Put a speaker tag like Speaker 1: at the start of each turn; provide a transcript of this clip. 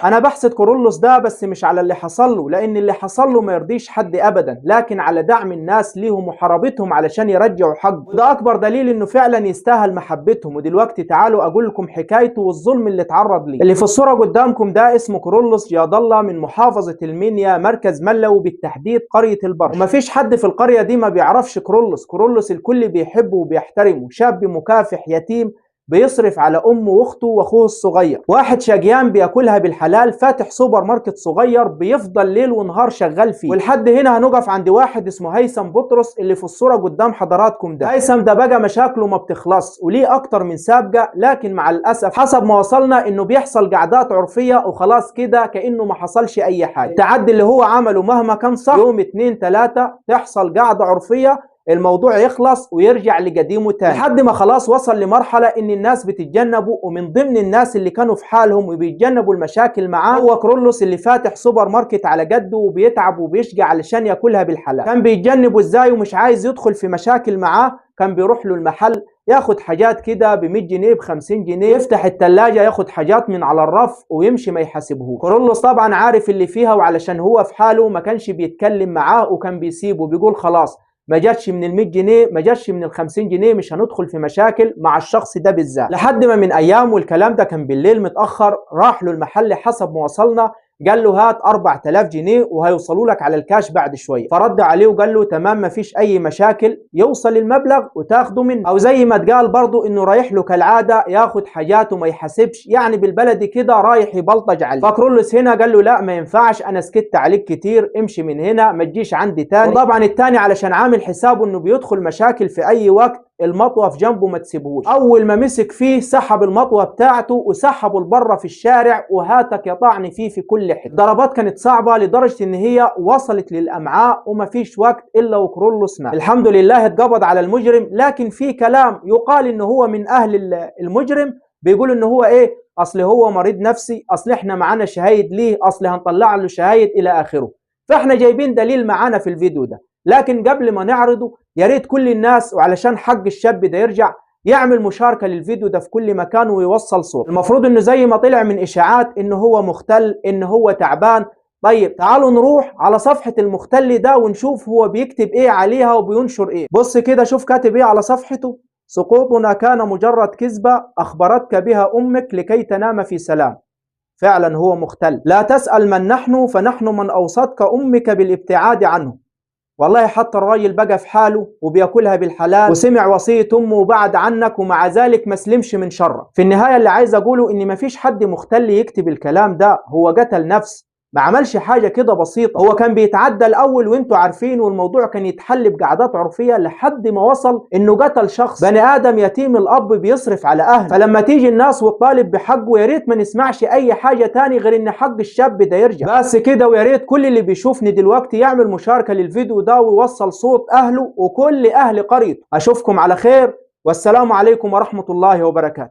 Speaker 1: انا بحسد كورولوس ده، بس مش على اللي حصل له، لان اللي حصل له ما يرضيش حد ابدا، لكن على دعم الناس ليه ومحاربتهم علشان يرجعوا حقه، وده اكبر دليل انه فعلا يستاهل محبتهم. ودلوقتي تعالوا اقول لكم حكايته والظلم اللي اتعرض ليه. اللي في الصورة قدامكم ده اسمه كورولوس جاد الله، من محافظة المنيا، مركز ملوي بالتحديد قرية البر. ومفيش حد في القرية دي ما بيعرفش كرولوس. كرولوس الكل بيحبه وبيحترمه، شاب مكافح يتيم بيصرف على امه واخته واخوه الصغير، واحد شقيان بياكلها بالحلال، فاتح سوبر ماركت صغير بيفضل ليل ونهار شغال فيه. ولحد هنا هنقف عند واحد اسمه هيثم بطرس اللي في الصورة قدام حضراتكم ده. هيثم ده بقى مشاكله ما بتخلص وليه اكتر من سابقه، لكن مع الاسف حسب ما وصلنا انه بيحصل قعدات عرفية وخلاص كده كانه ما حصلش اي حاجة. التعدي اللي هو عمله مهما كان صح، يوم 2 3 تحصل قعدة عرفية، الموضوع يخلص ويرجع لقديمه تاني، لحد ما خلاص وصل لمرحلة ان الناس بتتجنبه. ومن ضمن الناس اللي كانوا في حالهم وبيتجنبوا المشاكل معاه هو كرولوس اللي فاتح سوبر ماركت على قده وبيتعب وبيشقى علشان ياكلها بالحلال. كان بيتجنبه ازاي ومش عايز يدخل في مشاكل معاه؟ كان بيروح له المحل ياخد حاجات كده ب 100 جنيه ب 50 جنيه، يفتح التلاجة ياخد حاجات من على الرف ويمشي ما يحاسبهوش. كرولوس طبعا عارف اللي فيها، وعلشان هو في حاله ما كانش بيتكلم معاه وكان بيسيبه، بيقول خلاص ما جاتش من ال 100 جنيه، ما جاتش من ال 50 جنيه، مش هندخل في مشاكل مع الشخص ده بالذات. لحد ما من ايام، والكلام ده كان بالليل متاخر، راح له المحل حسب ما وصلنا، قال له هات 4000 جنيه وهيوصلوا لك على الكاش بعد شوية. فرد عليه وقال له تمام مفيش اي مشاكل، يوصل المبلغ وتاخده منه. او زي ما اتقال برضه انه رايح له كالعادة ياخد حاجاته ما يحاسبش، يعني بالبلدي كده رايح يبلطج عليه. فكرولوس هنا قال له لا ما ينفعش، انا سكت عليك كتير، امشي من هنا ما تجيش عندي تاني. وطبعا التاني علشان عامل حسابه انه بيدخل مشاكل في اي وقت، المطوه في جنبه ما تسيبهوش. اول ما مسك فيه سحب المطوه بتاعته وسحبه لبره في الشارع، وهاتك يا طعن فيه في كل حتة. الضربات كانت صعبة لدرجة ان هي وصلت للامعاء، ومفيش وقت الا وكرولوس مات. الحمد لله اتقبض على المجرم، لكن في كلام يقال ان هو من اهل المجرم، بيقول ان هو ايه، اصل هو مريض نفسي، اصل احنا معانا شهايد ليه، اصل هنطلع له شهايد الى اخره. فاحنا جايبين دليل معانا في الفيديو ده، لكن قبل ما نعرضه يا ريت كل الناس، وعلشان حق الشاب ده يرجع، يعمل مشاركة للفيديو ده في كل مكان ويوصل صوت. المفروض انه زي ما طلع من اشاعات انه هو مختل، انه هو تعبان. طيب تعالوا نروح على صفحة المختل ده ونشوف هو بيكتب ايه عليها وبينشر ايه. بص كده شوف كاتب ايه على صفحته: سقوطنا كان مجرد كذبة اخبرتك بها امك لكي تنام في سلام. فعلا هو مختل. لا تسأل من نحن فنحن من اوصتك امك بالابتعاد عنه. والله حتى الراجل بقى في حاله وبياكلها بالحلال، وسمع وصية امه وبعد عنك، ومع ذلك ما سلمش من شره. في النهاية اللي عايز اقوله ان مفيش حد مختل يكتب الكلام ده، هو قتل نفس، ما عملش حاجة كده بسيطة. هو كان بيتعدى الأول وانتوا عارفين، والموضوع كان يتحل بقعدات عرفية لحد ما وصل انه قتل شخص، بني آدم يتيم الأب بيصرف على أهله. فلما تيجي الناس وتطالب بحقه يا ريت ما نسمعش أي حاجة تاني غير ان حق الشاب ده يرجع بس كده. ويا ريت كل اللي بيشوفني دلوقتي يعمل مشاركة للفيديو ده ويوصل صوت أهله وكل أهل قريته. أشوفكم على خير، والسلام عليكم ورحمة الله وبركاته.